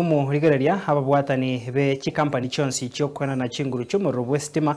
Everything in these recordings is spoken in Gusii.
Rigereria ababwatani be chikampani chionsi chi'okoenana chinguru chi'omorero bw'esitima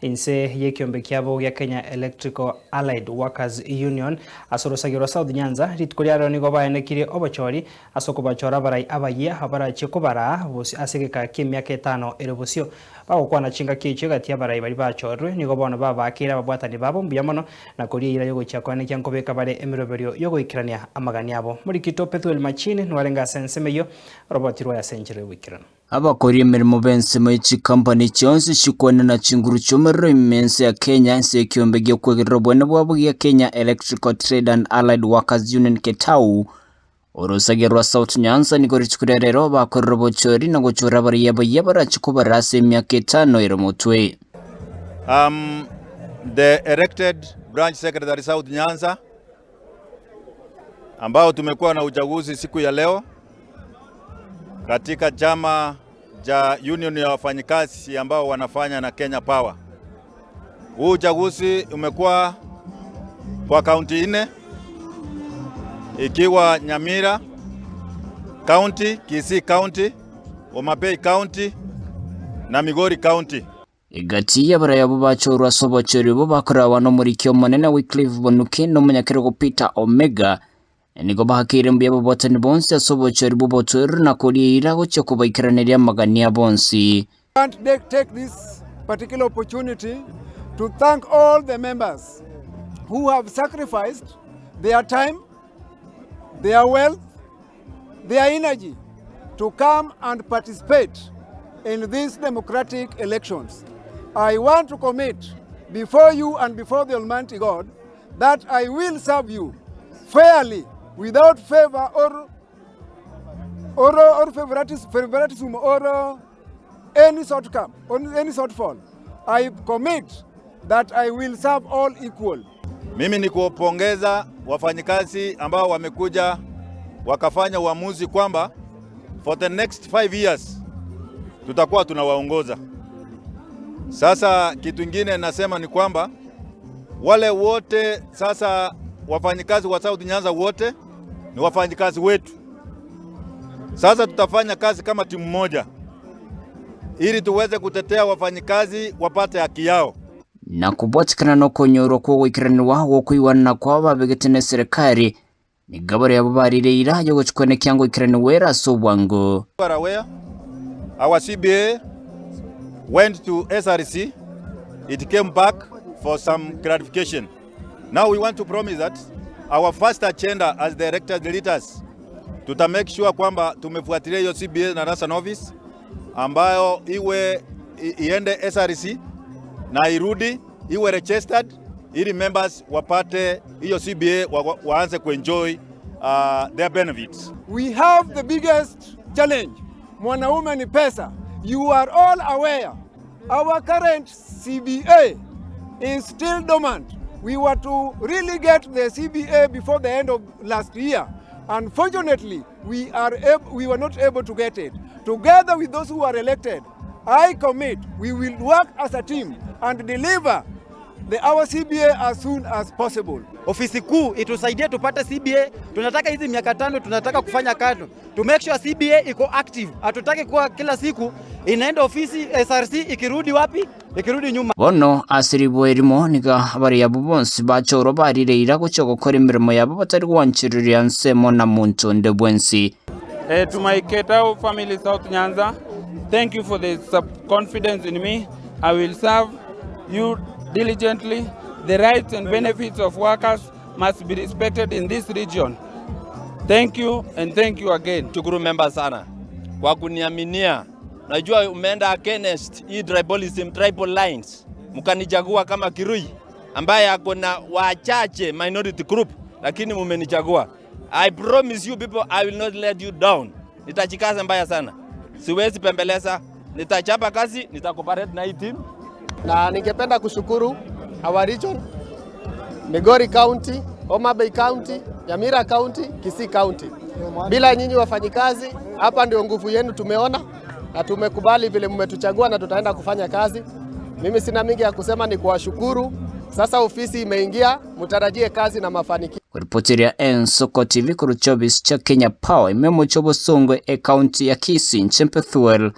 inse y'ekiombe kiabo gia Kenya Electrical Allied Workers Union ase orosagio rwa South Nyanza. Rituko ria rero nigo baenekirie obochori ase okobachora abarai abayia abarachie kobaraa bosio ase egeka ki'emiaka etano ere bosio. Bagokwana chingaki echio egati y'abarai baria bachorirwe nigo bono babaakeire ababwatani babo mbuya mono na koria eira y'ogochia koenekia nkobeka bare emeroberio y'ogoikerania amagani abo. Morikito Pethuel Machini nwarenge ase ensemo eyio, oroboti rwaye ase enchera y'ogoikeranu. Abakori emeremo b'ensemo ye chikampani chionsi chikwenena chinguru chi'omorero ime ense ya Kenya ense y'ekiombe gi'okwegerera obwene bwabo gia Kenya Electrical Trade and Allied Workers Union KETAWU Orosagia rwa South Nyanza nigo rituko ria rero bakorire obochori na gochora abaraiyo abayia barache kobarera ase emiaka etano ere motwe. I'm the elected branch secretary South Nyanza ambao tumekuwa na uchaguzi siku ya leo katika chama cha union ya wafanyikazi ambao wanafanya na Kenya Power. Huu uchaguzi umekuwa kwa kaunti nne ikiwa Nyamira County, Kisii County, Homa Bay County na Migori County. Egati y'abarai abwo bachorwa ase obochori obo bakoragwa n'omoriki omonene Wycliffe Bonuke na omonyakerogo Peter Omega, Nigo bahakeire mbuya ababwatani bonsi ase obochori bw'obotoereru na koria eira gochia kobaikeraneria amagania bonsi. Want to take this particular opportunity to thank all the members who have sacrificed their time, their wealth, their energy to come and participate in these democratic elections. I want to commit before you and before the Almighty God that I will serve you fairly without favor or, or, or favoritism, favoritism or uh, any shortcome, or any shortfall. I commit that I will serve all equal. Mimi ni kuwapongeza wafanyikazi ambao wamekuja wakafanya uamuzi kwamba for the next five years tutakuwa tunawaongoza. Sasa kitu ingine nasema ni kwamba wale wote sasa wafanyikazi wa South Nyanza wote ni wafanyikazi wetu. Sasa tutafanya kazi kama timu moja ili tuweze kutetea wafanyikazi wapate haki yao. Na kobwatikana nokonyorwa kw'ogoikeranigwa gw'okoigwanana kwabo babegete neserikari, nigo baria abwo barire eira y'ogochia kwenekia ngoikeranigwa ere ase obwango. You are aware, our CBA went to SRC, it came back for some clarification. Now we want to promise that our first agenda as the elected leaders tuta make sure kwamba tumefuatilia hiyo CBA na National Office ambayo iwe iende SRC na irudi iwe registered ili members wapate hiyo CBA wa, waanze kuenjoy uh, their benefits. We have the biggest challenge. Mwanaume ni pesa. You are all aware our current CBA is still dormant. We were to really get the CBA before the end of last year. Unfortunately, we, are we were not able to get it. Together with those who are elected, I commit we will work as a team and deliver the our CBA as soon as possible. Ofisi kuu itusaidie tupate CBA. Tunataka hizi miaka tano, tunataka kufanya kazi to make sure CBA iko active. Hatutaki kuwa kila siku inaenda ofisi SRC ikirudi wapi, ikirudi nyuma. Bono ase ribua erimo nigo abaria abwo bonsi bachorwa barire eira gochia gokora emeremo yabo batari gwanchereria nsemo na monto onde bwensi. Eh, to my Ketau family South Nyanza, thank you for the confidence in me. I will serve you diligently. The rights and benefits of workers must be respected in this region. Thank you and thank you again. Shukuru member sana kwa kuniaminia. Najua umeenda against hii tribalism, tribal lines, mkanichagua kama Kirui ambaye ako na wachache minority group, lakini mumenichagua. I promise you people I will not let you down. Nitachikaza mbaya sana, siwezi pembeleza, nitachapa kazi, nitacooperate na hii team. Na ningependa kushukuru our region, Migori County, Homa Bay County, Nyamira County, Kisii County. Bila nyinyi wafanyikazi, hapa ndio nguvu yenu tumeona na tumekubali vile mmetuchagua na tutaenda kufanya kazi. Mimi sina mingi ya kusema, ni kuwashukuru. Sasa ofisi imeingia, mtarajie kazi na mafanikio. Koripoteria Ensoko TV korwa chiofisi chia Kenya Power ime omochie o Bosongo ekaunti ya Kisii inche Bethuel.